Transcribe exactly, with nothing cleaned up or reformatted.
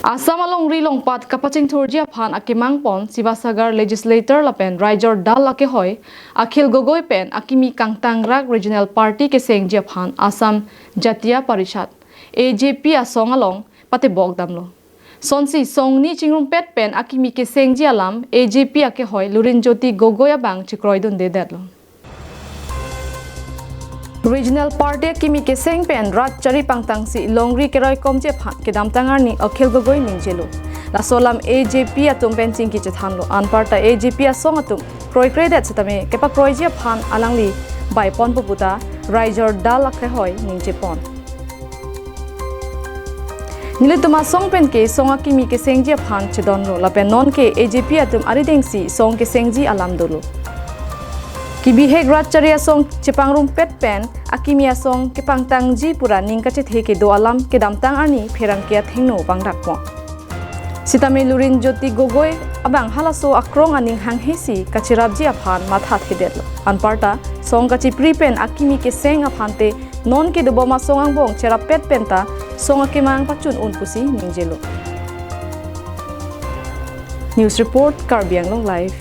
Assam alongri longpat kapachingthurji aphan akemang pon Sivasagar Legislator lapen Raijor Dal akehoi Akhil Gogoi pen akimi kangtangrak Regional Party kesengji aphan Assam Jatiya Parishad, A J P asong along patebok damlo. Sonsi songni chingrumpet pen akimi kesengji alam A J P akehoi Lurinjyoti Gogoi abang chekroidundedetlo. Regional Party akimi keseng pen rat chari pangtangsi longri keroikomji aphan kedamtang arni Akhil Gogoi ningjelo. Laso alam A J P atum pen chingki chethanlo. Anparta A J P asong atum kroikredet setame kepakroiji aphan alangli baiponpo puta Raijor Dal akehoi ningjepon. Nelitum asong pen ke song akimi kesengji aphan chedonlo lapen nonke A J P atum aridengsi song kesengji alam dolo. Kibihek rat chari asong chepangrumpet pen akimi asong kepangtangji pura ning kachethe kedo alam kedamtang arni pherangke athengno pangdakpo. Sitame Lurinjyoti Gogoi abang halaso akrong aning hanghesi kacherapji aphan mathathedetlo. Anparta song kachipri pen akimi keseng aphante nonke dobom asong angbong cherapet penta song akemang pachun-un pusi ningjelo. News report, Karbi Anglong Live.